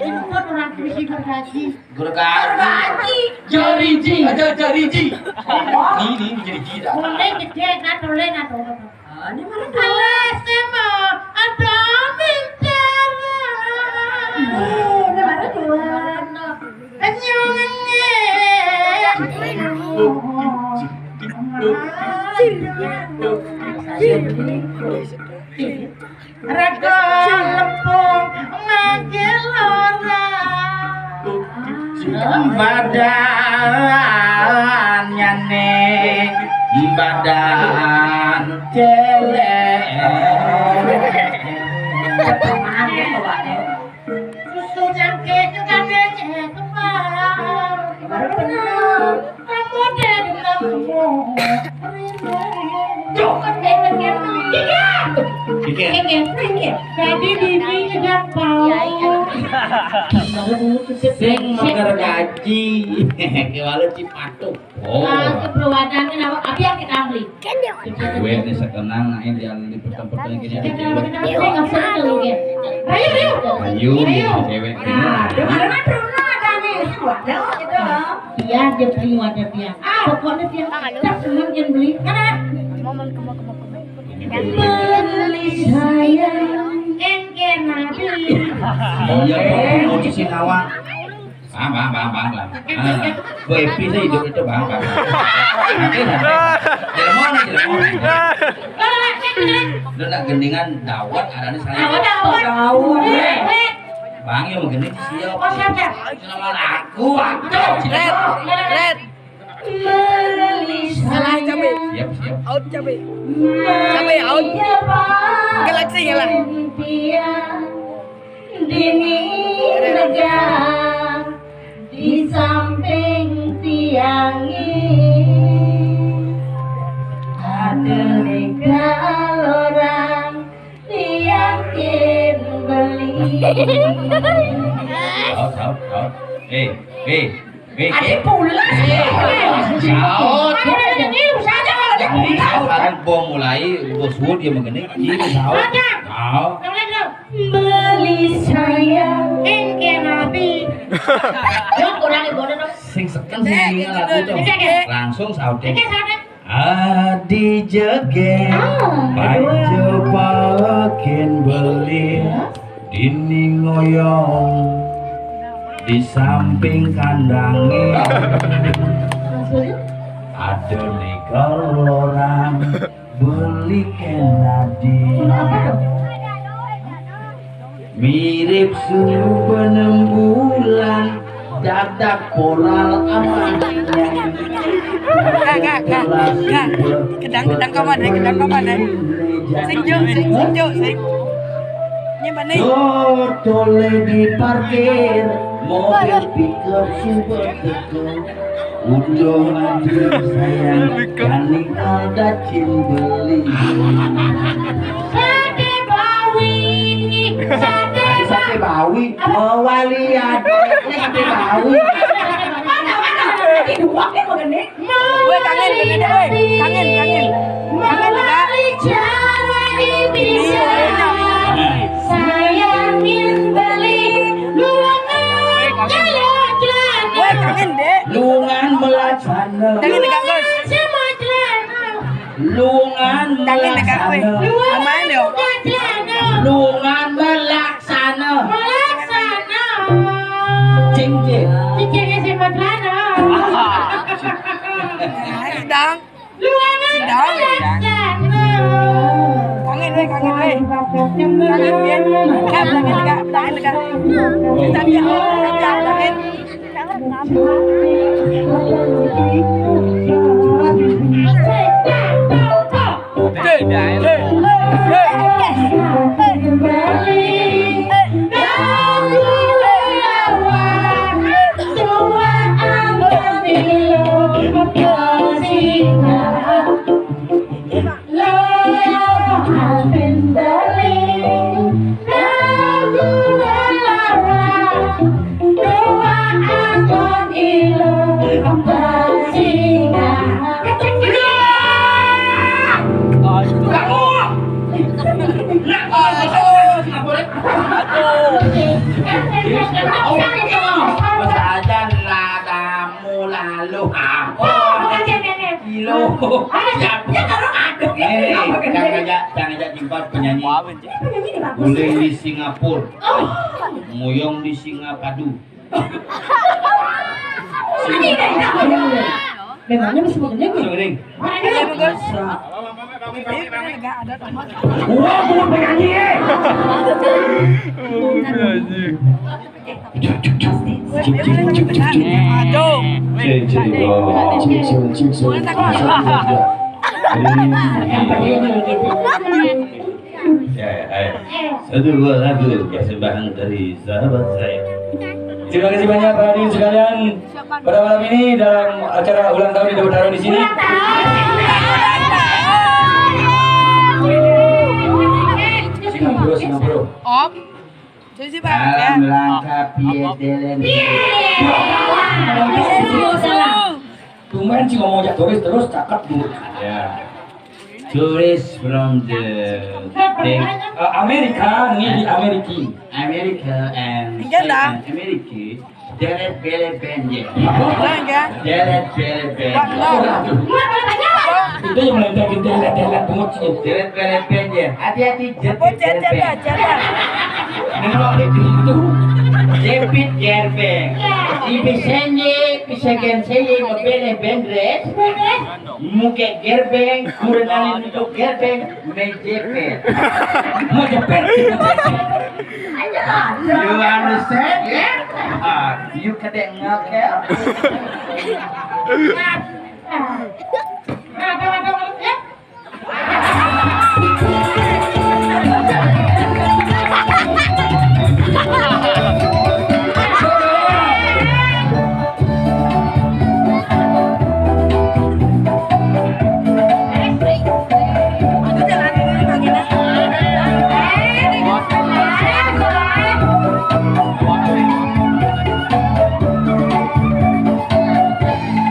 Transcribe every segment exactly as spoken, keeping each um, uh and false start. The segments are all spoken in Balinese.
Itu orang kursi gergaji. Gergaji. Jeriji. Aja jeriji. Ini, ini jeriji dah. Boleh gede, nah, boleh, nah, boleh. Ah, ini mana tuh? Alas, emang ada mintara. Ini mana tuh? Senyumnya. Raga lempung ngagil ora. Badannya nih badan celek. Susu jangkrik juga nih kembang. Kamu deh kamu. Jangan kayak gitu. Iya. Pikir. Jadi bibi nggak tahu. Sing mengger gaji. Kewala Cipatuk. Oh. Ah, keperwadannya nama? Abi yang kita beli. Gue ini sekenang, nah, ini yang di pertempuran gini ada cewek. Ayo, ayo. Ayo, ayo. Cewek. Nah, ada mana perlu ada nih? Waduh, gitu. Iya, dia beli wadah dia. Ah, pokoknya dia tak seneng yang beli. Mana? Beli saya. Engke nabi. Iya, mau cuci nawa. Bang, bang, bang, bang, bang. Ah, Bu Epi sih hidup itu, bang, bang. Nanti, nanti. Jelema nih, jelema. Lu nak gendingan dawet, ada nih saya. Dawet, dawet. Dawet. Bang, yang gending siap. Oh, siap, siap. Jelema laku, aduh. Red, red. Salah cabe. Siap, siap. Out cabe. Cabe out. Galaxy ya lah. Dini lega di samping tiangi. Ada lega orang tiangin beli. Out, out, out. Eh, eh. Ade pulas. Saut. Ada yang ngilu saja kalau dia pulas. Kan bom mulai, bos Wud dia mengenai, ini saut. Saut. Beli saya. Engke nabi. Yo, kurang ibu dong. Sing seken sing lagu tuh. Langsung saut. Oke, saut. Adi jegé, pajepaken beli, dini ngoyong di samping kandangnya. Ada nih orang beli kenadi. Mirip subenem bulan, dadak poral amat. Gak, gak, gak, gak. Kedang, kedang kapan ya, kedang kapan ya? Sing jo, sing, sing jo, sing. Ini mana? Totole di parkir, mobil pickup super teko. Udah mati sayang, kani ada cin beli. Sate Bawi, sate Sate Bawi, mewalian, sate Bawi. Mana, mana? Ini dua kan begini. Weh, kangen, kangen, weh. Kangen, kangen. Kangen, Kak. Sayangin beli luangan. Weh, kangen, Dek. Luangan melaksana. Kangen, Kak, Gus. Luangan melaksana. Kangen, Kak, weh. Aman, yo. Luangan melaksana. Melaksana. Cincin. Cincinnya si Madrana. Sedang. Sedang. Kangen, weh, kangen, weh. Kangen, Pian. Kangen, kangen, kangen, kangen. Kita dia, oh, kangen. Sajan lah kamu lalu apa? Kilo. Ada siapa? Ya, kalau ada. Eh, jangan aja, jangan aja jimpat penyanyi. Ini penyanyi ini bagus. Guling di Singapura. Oh. Muyong di Singapadu. Ini dari siapa? Memangnya bisa begini? Bisa begini. Mana dia? Iya, bagus. Wah, bukan penyanyi, eh. Aduh. Cek, cek, oh, cek, cek, cek, cek. Ya, ya, ayo. Satu buah lagu persembahan dari sahabat saya. Terima kasih banyak para hadirin sekalian. Pada malam ini dalam acara ulang tahun di Dewa Taro di sini. Singapura, Singapura. Om. Itu sih, Bang, ya. Dalam langkah piye delen. Tumben sih ngomong aja turis terus cakep dulu. Ya. Tourist from the, the Eh, Amerika, ini di Amerika. America and Enggak dah. America. Deret bele benje. Enggak, enggak. Deret bele benje. Enggak, enggak. Itu yang main daging deret-deret bungut sih. Deret bele benje. Hati-hati jepit gerbeng. Nengok itu. Jepit gerbeng. Ibi senje, bisa gen senje, mabele bendres. Muke gerbeng, kurenanin untuk gerbeng, mejepet. Mejepet. You understand? Yeah? Ah, you kadek ngak ya?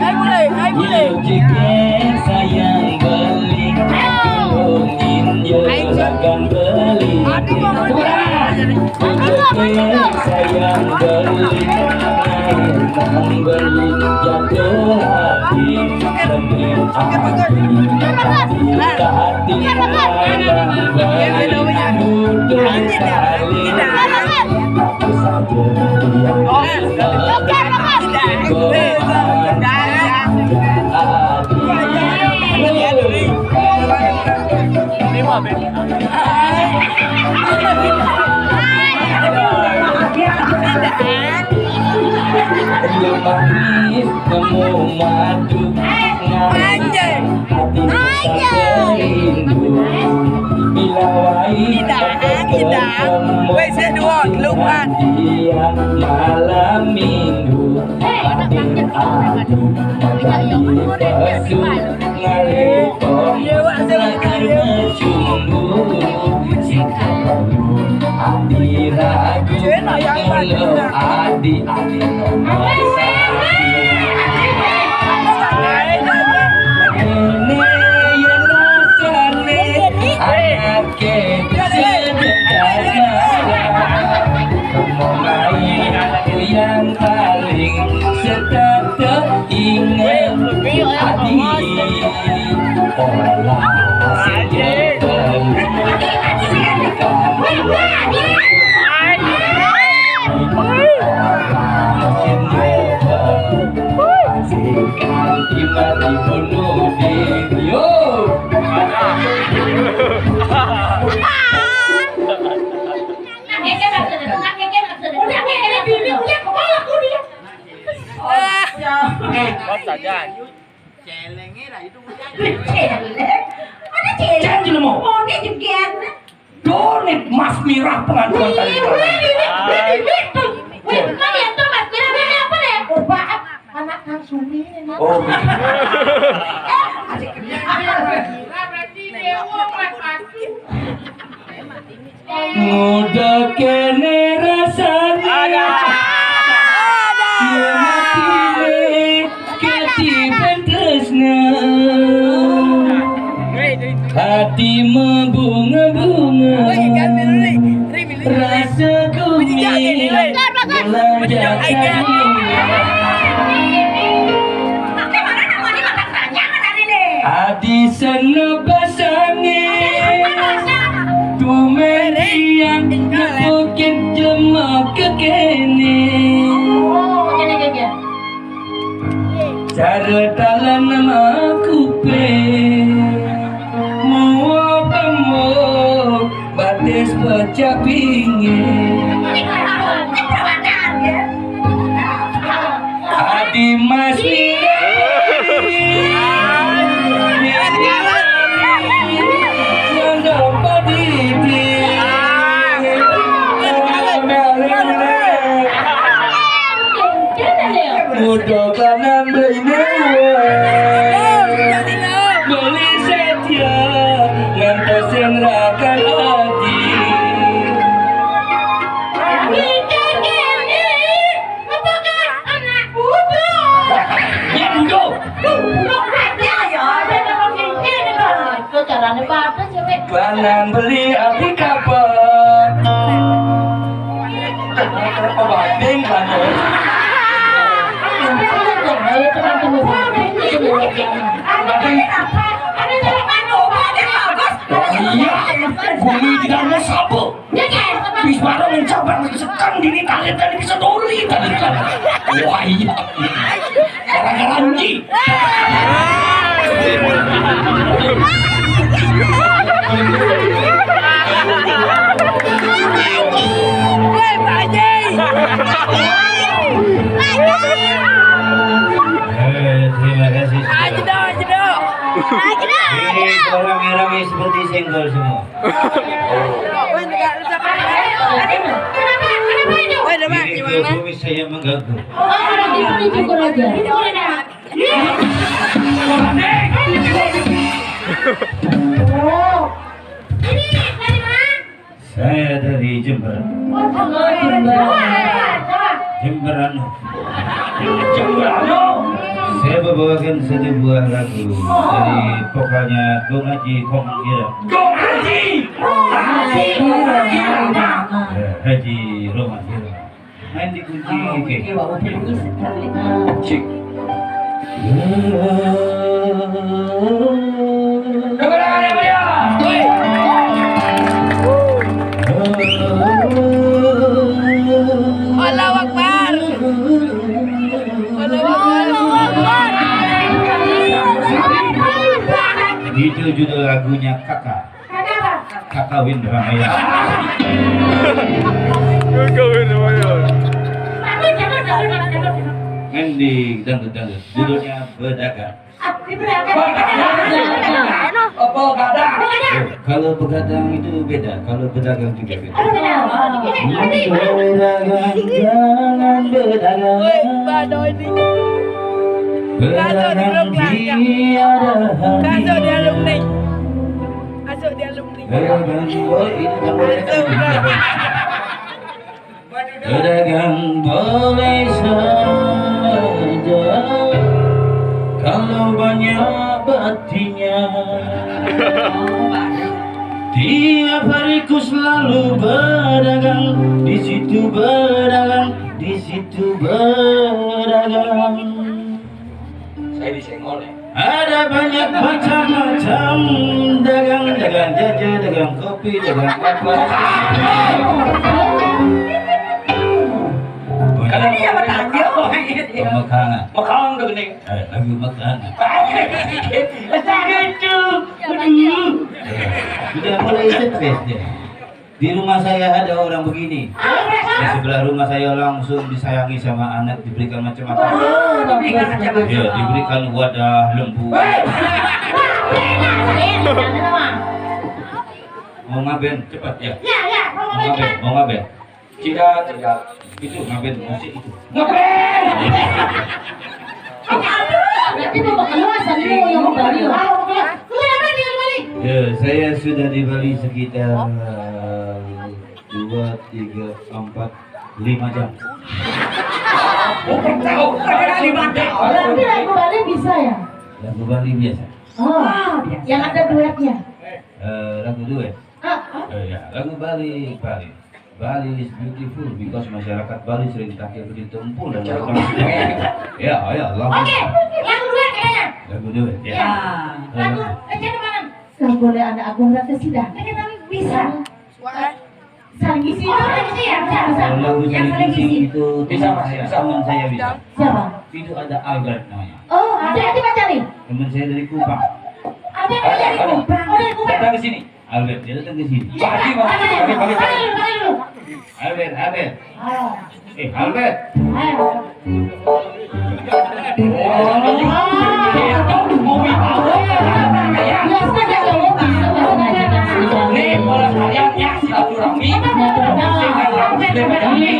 Hai, mulai, hai, mulai. Sayang beli, tolongin yo, ayo, Cak, jangan beli. Aduh, Bang, aduh. Sayang beli, memang beli jatuh hati. Sedih hati, sakit hati, beli butuh sekali. Aku saja yang Manis nemu madu. Anjay. Hati rindu. Bila wae kita, kita. Wes, dua, Lukman. Dia malam minggu. Hati aku menjadi pesu. Ngalih pom, ngalih cumbu. Jika perlu, adi ragu, mula adi, adi nomor satu. Ini yang rasane, anake sedekah marah. Mau main yang paling setetep. Ingat hati olah. Yo. Udah, kayak bini punya kepala tuh dia. Mas saja. Celengnya lah itu. Celeng. Ada celeng. Jangan dulu mau. Mau dia juga. Donit Mas Mirah pengantuan tadi. Iya, bener, ini. Bener, bener. Wih, mana ya tuh Mas Mirah, mana apa deh? Obat anak Kang Sumi ini, Mas. Oh. Eh, masih kenal. Berarti dia uang Mas Pasu. Muda kene rasane. Ada. Yen atine ketiban tresna. Hati mabunga-bunga. Rasa gumi. Adi sena basane. Tumeri yang nepukin jelema kekene. Cara dalan nama kupe. Mau apa mau batis pecah bingit. Adi Mas Miri. Muda kanan beli. Beli Tane batas ya, Wek. Lanang beli ati kabar. Apa batin, batin? Batin. Oh iya, bumi tidak mau sabar. Bis barang mencabar sekan dini, talenta bisa doli, talenta. Wah iya. Gara-gara Anji. Woi, Pak Haji. Eh, terima kasih. Aja dong, aja dong. Ini orang-orang seperti senggol semua. Woi, Demak, gimana? Saya mengganggu. Oh, orang itu dicukur aja. Oh. Ini dari mana? Saya dari Jember. Oh, Jember. Jember anu. Jember anu. Saya membawakan satu buah lagu dari vokalnya Gong Haji Komang Ireng. Gong Haji. Gong Haji. Eh, Haji Roma Ireng. Main di kunci. Oh, oke. Oke, Pak, oke. Cek. Allahu Akbar. Allahu Akbar. Itu judul lagunya Kakak. Kakak Win Ramaya. Kakak Win Ramaya. Main di dangdut-dangdut. Judulnya Bedagang. Apa gadang? Kalau begadang itu beda, kalau bedagang juga beda. Bedagang, jangan bedagang. Woi, Mbak Dodi. Bedagang tiada habis. Kasih di alumni. Masuk di alumni. Bedagang, oh, ini tak boleh. Masuk, Mbak. Pedagang boleh saja kalau banyak batinya. Tiap hari ku selalu berdagang, di situ berdagang, di situ berdagang. Saya disenggol ya. Ada banyak macam-macam dagang, dagang jaja, dagang kopi, dagang apa. Kalau dia bertanya, oh, iya, iya. Mekang. Mekang tuh gini. Eh, lagi Mekang. Itu. Aduh. Eh, sudah mulai stres dia. Di rumah saya ada orang begini. Di sebelah rumah saya langsung disayangi sama anak, diberikan macam-macam. Oh, diberikan macam-macam. Ya, diberikan wadah lembu. Mau ngaben, cepat ya. Ya, ya, mau ngaben, mau ngaben. Tidak, tidak. Itu ngaben musik itu. Ngaben. Berarti mau keluar sendiri mau yang Bali. Ya, saya sudah di Bali sekitar dua, tiga, empat, lima jam. Oh, tahu. Tapi lagu Bali bisa ya? Lagu Bali biasa. Oh, yang ada duetnya. Eh, lagu duet. Ah, ah. Eh, ya, lagu Bali, Bali. Bali is beautiful because masyarakat Bali sering pakai begitu empul dan. Ya, ya, lagu. Oke, lagu duet katanya. Lagu duet, ya. Ya. Lagu, eh, siapa mana? Nggak boleh ada Agung Rata Sida. Tapi bisa. Saling isi. Oh, saling isi ya, bisa, bisa. Kalau lagu yang saling isi itu bisa, Mas, bisa. Teman saya bisa. Siapa? Itu ada Albert namanya. Oh, ada, kita cari. Teman saya dari Kupang. Ada yang dari Kupang. Oh, dari Kupang. Datang ke sini. Albert, dia datang ke sini. Iya. Pagi, Mas. Pagi, pagi, pagi. Panggil dulu, panggil dulu. Albert, Albert. Ayo. Eh, Albert. Ayo. Oh, itu mau wibawa. Biasa aja kalau bisa bahasa Indonesia. Nih, kalau sekalian ya, silaturahmi. Silaturahmi.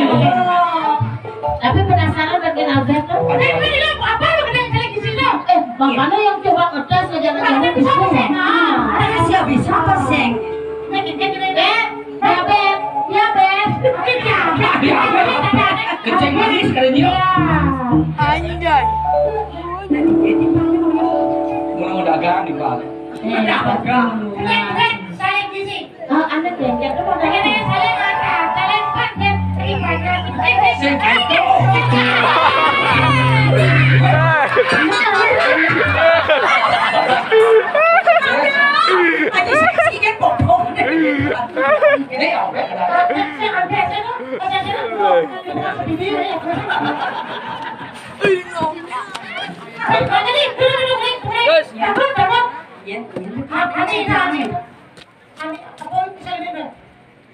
Tapi penasaran bagian Albert tuh. Tapi ini apa lu kena jelek di sini? Eh, makanya yang coba ngetes aja ngetes di sini. Tapi siapa, siapa, Seng? Beb, ya, Beb, ya, Beb. Keceng manis kali dia. Iya. Anjay. Mau dagang di balik. Saling bisi. Oh, anak bengkel tuh modalnya. Saling makan, saling pakai, saling makan. Sing itu. Aja sih kan popong. Ini ya, oke. Terus.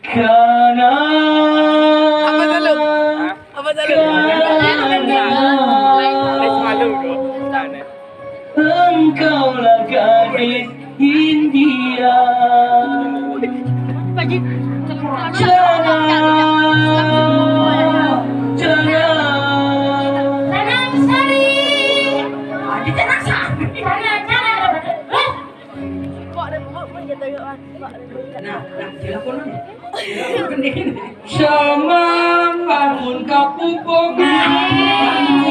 Karena, apa dulu? Apa dulu? Karena engkaulah gadis India. Sana, sana. Sana, sana. Sana, sana. Nah, nah, telepon. Sama bangun kapupongan,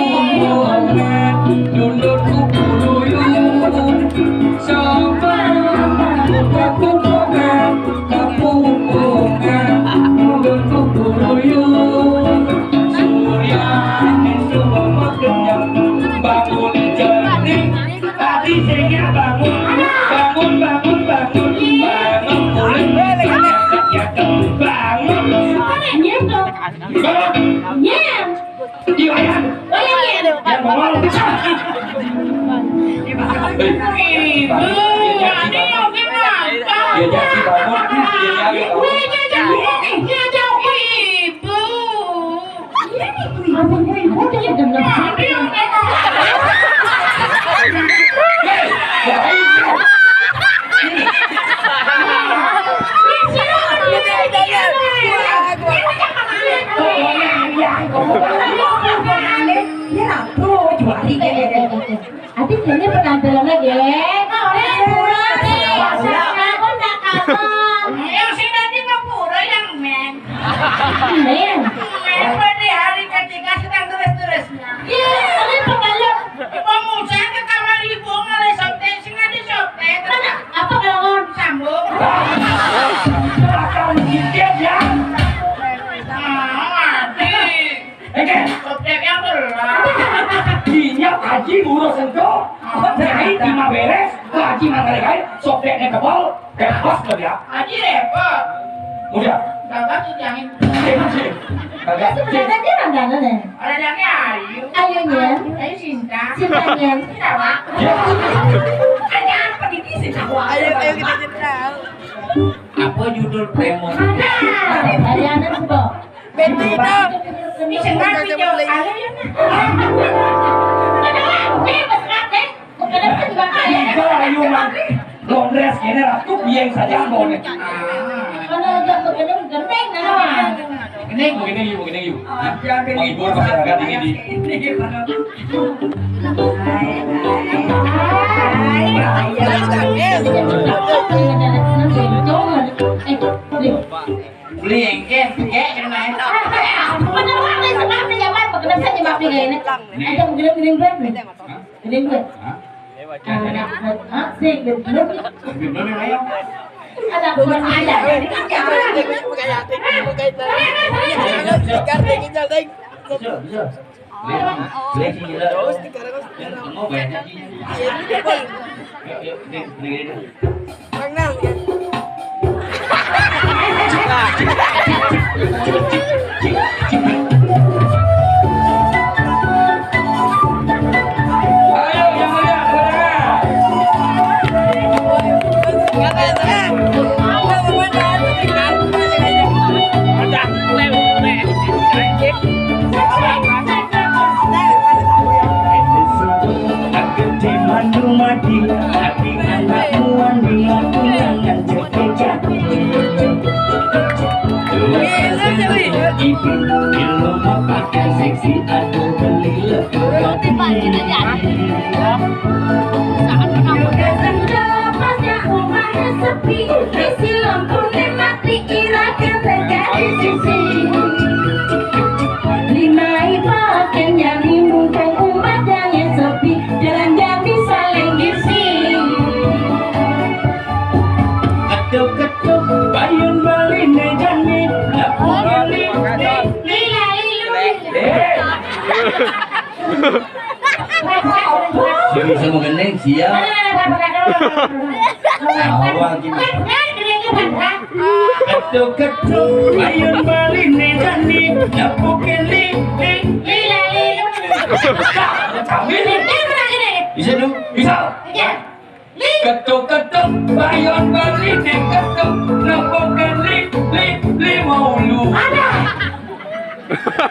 kapupongan, dundut kupuluyun. Sama bangun kapupongan, kapupongan, dundut kupuluyun. Surya itu memegang bangun jering. Tadi saya bangun, bangun, bangun, bangun, bangun, bangun, bangun. Nyem dong. Bangun. Nyem. Iya, iya. Oh, iya, iya. Yang bangun. Ibu, ini yang gimana? Dia jadi bangun, dia nyari. Wih, dia jauh, dia jauh, Ibu. Adik ini penampilannya geng. Aku nggak kalah. Yang sih nanti ke pura yang men. Men. Men pada hari ketiga sedang terus-terusnya. Iya, tapi pengayut. Pemuda ke kamar ibu ngalih softtek, sing ada softtek. Apa kalau sambung? Silakan dikit ya. Nah, mati. Oke. Softtek yang belah. Dinya Haji urus engko. Nyai di beres, Haji mangkali kain, softteknya kebal, bebas kerja. Haji repot. Udah. Gagah tuh jangin. Sip, sip. Kagak, sip. Sebenarnya dia randana nih. Randanya ayu. Ayunya. Ayu cinta. Cintanya. Cinta apa? Ya. Ada apa di sini? Ayo, ayo kita cerita. Apa judul premo? Ada. Ada anak sebab. Betul itu. Ini sengaja. Ayo, ya. Ada. Ini besar, deh. Tiga ayunan. Londres kene ratu biyen saja mone. Kalau udah begini gendeng, nah. Gendeng, gendeng yuk, gendeng yuk. Menghibur masyarakat ini di. Eh, beli. Beli engke, engke kena enak. Bener, Bang, nih, Bang, nih, ya, Bang, bener saja, Bang, nih, ini. Ada bener, bener, bener. Hah? Ini gue. Hah? Anak buat asik, betul. Bener, ayo. Anak buat ayah. Bisa, bisa. Beli, beli sih, gila. Mau bayar aja. Yuk, yuk, ding, ding, ding. Aku di mandu mati, hati anak muan di aku yang cekecak. Ibu, ibu, ibu, pakai seksi, aku beli lebih. Saat menang. Udah senja, pasnya rumahnya sepi, isi lampunya mati, ira kan terjadi sisi. Lima ibaken nyari mumpung umat yang sepi, jalan jadi saling gisi. Ketuk-ketuk, payun baliné jani, nepuk lili, lili, lili. Eh. Sing bisa mengening, siap. Awal gini. Ketuk-ketuk, payun baliné jani, nepuk lili, lili, lili. Bisa dong? Bisa. Ketuk-ketuk, payun baliné ketuk, nepuk lili, lili, lili, mau lu. Ada.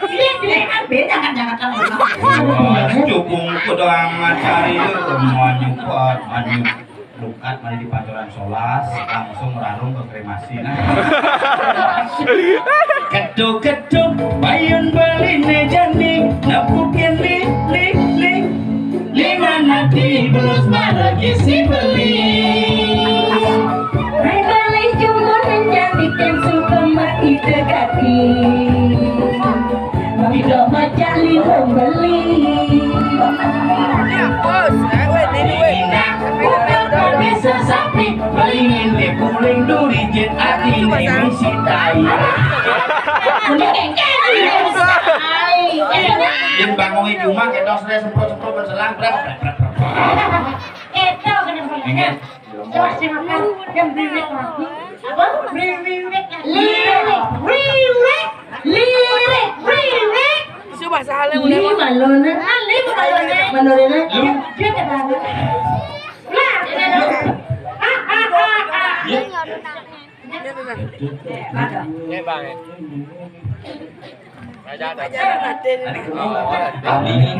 Ini, ini kan beda kan, jangan kan. Wah, cukung kudu amat cari lu, manyupat, manyuk. Lukat mari di pancoran solas, langsung merarung ke kremasi. Nah. Ketuk-ketuk, payun baliné jani, nepukin li, li, li. Lima nati belus maregi si beli. Rai bali jumbo nenjani kensu kembar ide gati. Tidak macam limo beli. Iya, bos. Eh, weh, ini, weh. Bukan bisa sapi, beli ngintip kuling duri jet ati misi tai. Ini kengkeng. Yen bangungi cuma ketok stres semprot-semprot berselang, prep, prep, prep, prep. Ketok, ketok. Ingat. Coba sih makan, yang beriwik lagi. Apa? Beriwik lagi. Lirik, beriwik, lirik, beriwik. Itu bahasa halnya mulai. Ini malona. Ah, ini malona. Malona. Lu? Dia ke dalam. Nah, ini ada. Ah, ah, ah, ah. Iya. Ini, Bang. Aja, aja. Adik kamu apa? Kami ini.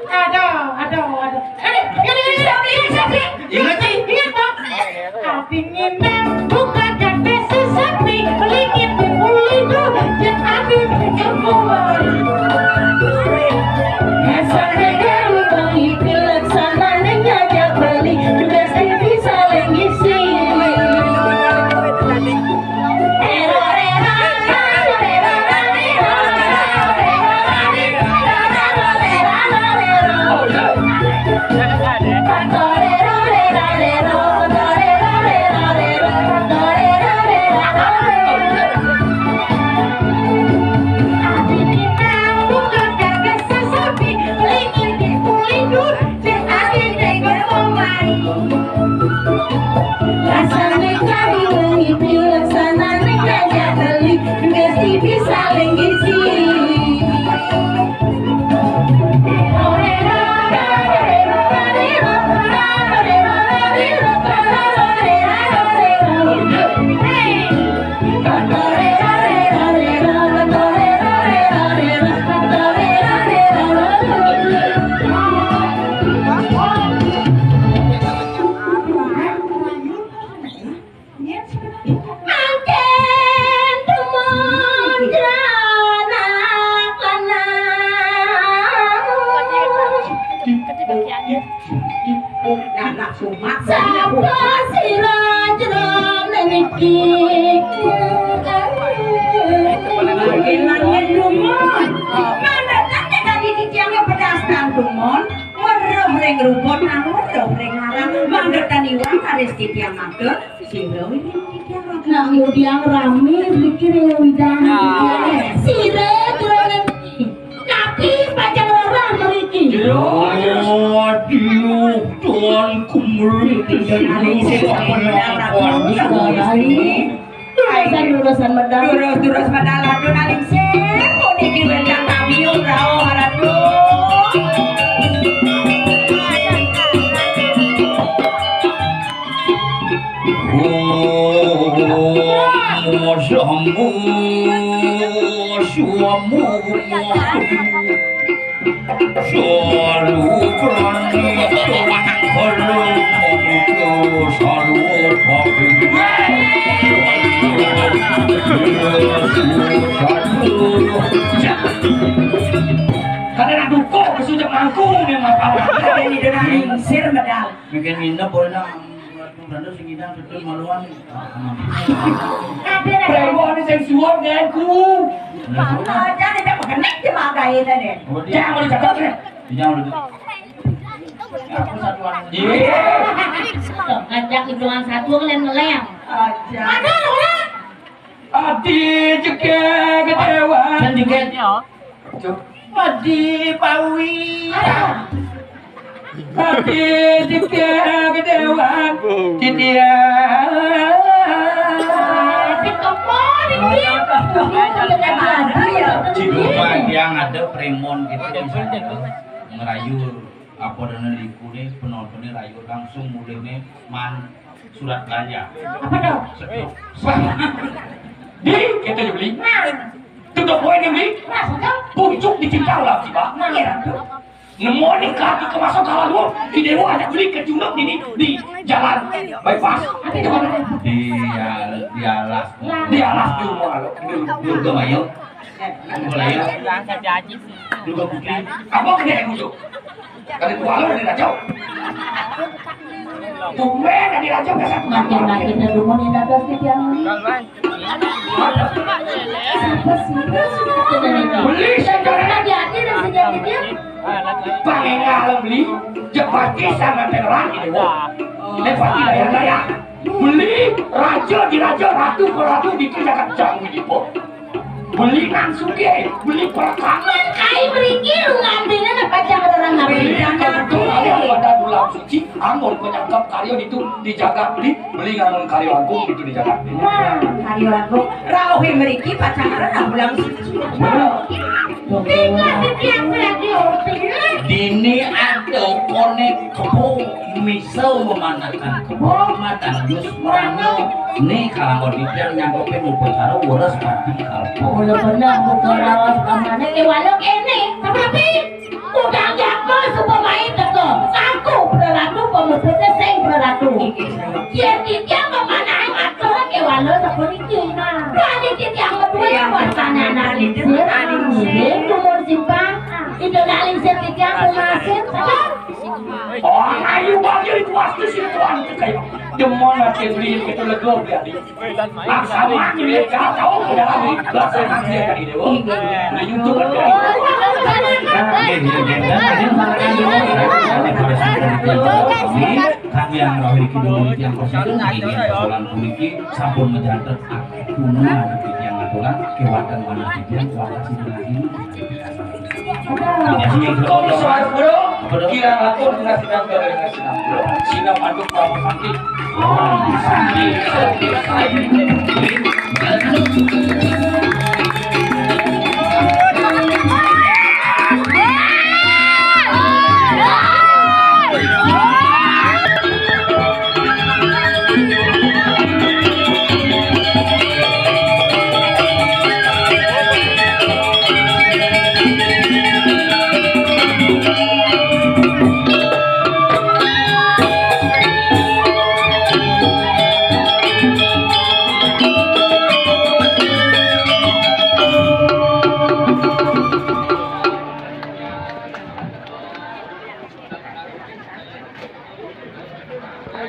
Aduh, aduh, aduh. Ingat, ingat, ingat, ingat, ingat, ingat, Bang. Api ngindang, buka kate sesepi, pelingin di pulido, jet api di kempuan. Dasar negara bang, itu laksananya ngajak beli, juga sih bisa lengisi. Rasane kami wengi pilaksananing raja Bali, mesti bisa lenggisi. Mangkin tumon jeranak lanang. Anak sumat. Sapa sira jero niki? Mangkin, mangkin tumon. Mandheg tadi titiange pedas nang tumon. Weruh ring rumpun, weruh ring larang. Mandheg tan iwang karis titiang matur. Sira wingi titiang matur. Nak ngudiang rame mriki ring widang. Sira durung ngerti. Napi pacang rerah mriki? Aduh, Tuan Kumriti. Aling sing sampun lawan. Lulusan, lulusan medal. Lurus, lurus medal, aduh, naling sing puniki wénten kami, rauh, ratu. Om Sambhu Swamu. Salu prani, salu mamuka, salu bhakti. Salu. Kadang nak dukung, besok jam mangkung dia ngapa? Ada ni dia nak lingsir medal. Bikin nginep boleh nak. Ratu Belanda sing ngidang betul maluan. Ada nak. Preman ni sing suap dengan ku. Apa aja dia tak mengenai. Kainnya deh. Oh, dia mau dicatat nih. Dia mau dicatat. Iya. Sok, ngajak hitungan satu, ngelem-ngelem. Aja. Ada orang. Adi juga kecewa. Dan juga. Cuk. Adi Pawi. Adi juga kecewa. Dia. Di rumah dia ada premon gitu, misalnya ngerayu apa dan liku nih, penontonnya rayu langsung mulai nih man surat belanja. Apa tuh? Sedot. Di kita juga beli. Nah. Tutup poin yang beli. Nah, sudah. Pucuk dicinta ulah tiba. Nah, ya, tuh. Nemu nih kaki ke masuk kalah lu. Di dewa ada beli ke junuk ini di jalan bypass. Ada di mana? Di, di alas. Di alas di rumah lu. Di, di rumah lu. Di rumah lu. Di rumah putri. Apa kena yang muncul? Kali dua lo dari Raja. Tumben dari Raja biasa. Makin-makin derumun ini dados di tiang. Siapa sih? Beli sejarah. Hati-hati dan sejarah dia. Pangengal beli, jepati sama peneran ini. Ini pasti daya-daya. Beli raja di raja, ratu ke ratu di jagat jauh ini, po. Beli nang sugih, beli perkara. Kai mriki lu ngambilnya apa jangan orang ngambil. Beli tentu ada pada bulan suci, anggur penyangkap karya itu dijaga beli, beli nganun karya agung itu dijaga. Nah, karya agung. Rauhe mriki pacaran nang bulan suci. Bener. Tinggal di tiang radio. Dini ada konek kebo. Misal memandangkan kebo, matang jus merano. Nih, kalau mau dibilang nyangkupin upacara, urus pati kalpo. Oh, ya benar, bukan rawas kamane. Eh, walau kene, tapi udah nggak mau supaya main teko. Aku beratu, pemuputnya sing beratu. Yen iki apa manahe matur ke walau sapa niki? Lah niki tiyang medhue ya wasane analisis. Nggih, umur simpang. Itu nalisis iki aku masih. Oh, ayo bagi itu waktu si tuan itu kayak demon lagi beli itu lego berarti. Laksana ini gak tahu ke dalam ini. Laksana ini dari dewa. Nah, YouTube kan dari. Nah, ini dia, dan ada yang mengatakan dulu. Kami yang roh iki dulu yang positif, ini persoalan puniki sampun ngejantet akeh punungan yang aturan kewatan manah titiang kuasa sinten lagi. Kula suwun, Bro, kirang langkung dengan sinambi, dengan sinambi. Sinambi mantuk Prabu Santi. Om Santi, Santi, Santi.